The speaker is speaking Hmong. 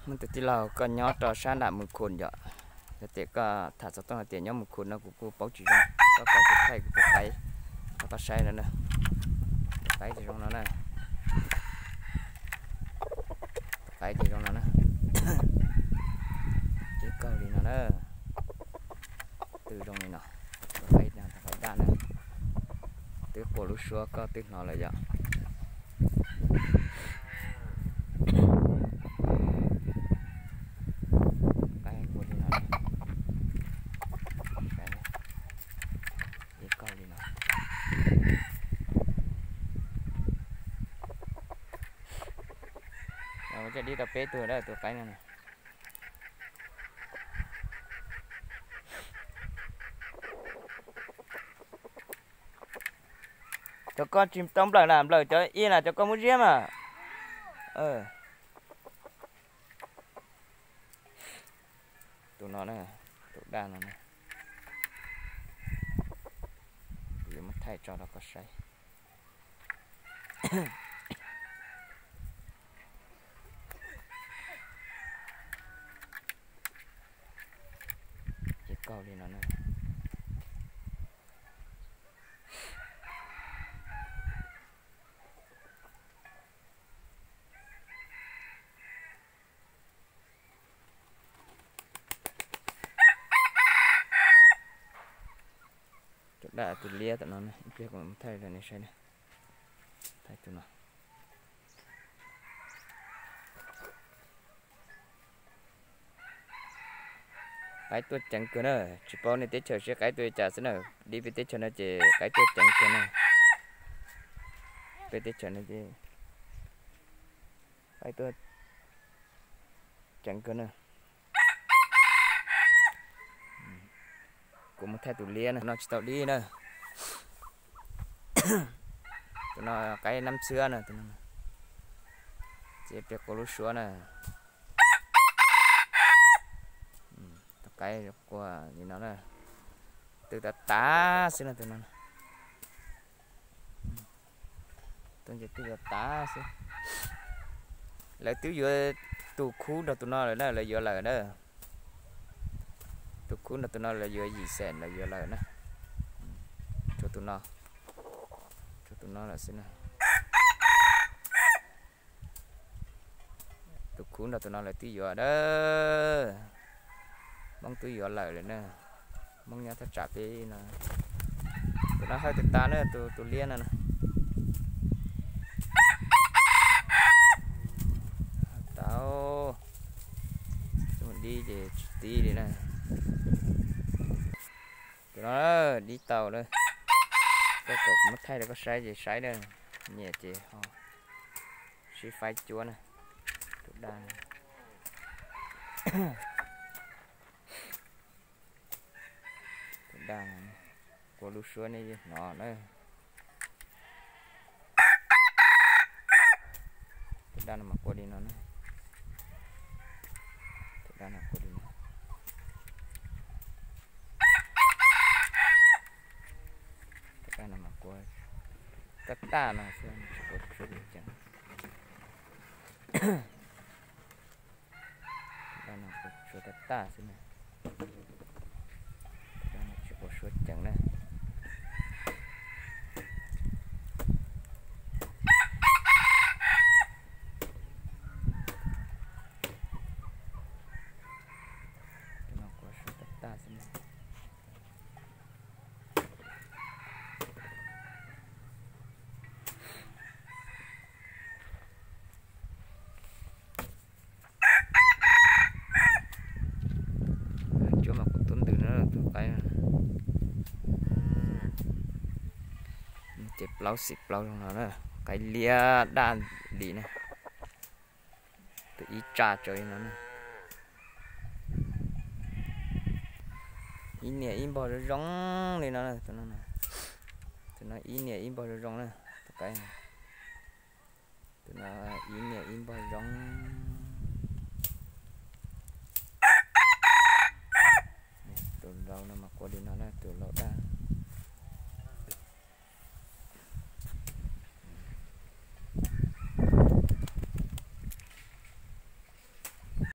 Muaj tus tij laug koj nyob rau sab nram Mus Khus yom, yog tias koj tham xov tooj hais tias nyob Mus Khus no kuv kuj paub tsis zoo, koj kom kuv thaij kuv tus qaib rau koj saib no na. Tus qaib ces zoo no na. Tus qaib ces zoo no na. Ib kaug li no na. Twb zoo li no. Tus qaib, tus qaib daj na. Twb qua lub suab koj twb hnov lawm yom. Qaib qua li no. Ib kaug li no. Coj dib tau peb tug tus qaib no na. Cov koj tsis tau nplawm na, nplawm cov ib na, cov koj muab ziab mas. Tus no na, tus daj no na. Kuv yuav muab thaij tso rau koj saib. Ces kaug li no na. Tus daj tus liab tom no, ib pliag kuv thaij rau nej saib na. Thaij tus no. Qaib tuaj ceev kawg na, tsis paub nej teb chaws seb qaib tuaj li cas xwb na, dib peb teb chaws no ces qaib tuaj ceev kawg na. Peb teb chaws no ces qaib tuaj ceev kawg na. Kuv mus thaij tus liab na, no tsis tau dib na. Tus no qaib nab txhwb na, tus no. Txiav plig qua lub suab na. Tus qaib qua li no na. Twb tav tav xwb na tus no. Tus nce twb tav tav xwb. Lawv twb yuav tus khub nrog tus no lawm na, lawv yuav lawm na. Tus khub nrog tus no lawv yuav yim xees, lawv yuav lawm na. Tshuav tus no, tshuav tus no lawm xwb na. Tus khub nrog tus no lawv twb yuav na. Hmoob twb yuav lawm lawm na. Hmoob nyob thaj tsam peb no. Tus no hawj tag tag na, tus, tus liab no na. Tau, dib ces tsis tib li na. Tus no dib tau na. Koj kom kuv muab thaij rau koj saib ces saib na. Nyiam ces ho sib faib cuab na. Tus daj, tus daj, qua lub suab nej yeej hnov na. Tus daj no mas qua li no na. Tus daj no qua li no. Tus daj no mas qua tag tag no xwb, tsis qua suab ceev. Tus daj no qua suab tag tag xwb na. Tus daj no tsis qua suab ceev na. Tus no qua suab tag tag xwb na. Cuab mas kuv tub ntws na tus qaib no. Ces plaub xim plaub zoo no na, qaib liab daj li na. Tus ib tsa tsawv li no na. Ib niam ib npog zoo zoo li no na, tus no. Tus no ib niam ib npog zoo zoo na, tus qaib. Tus no ib niam ib npog zoo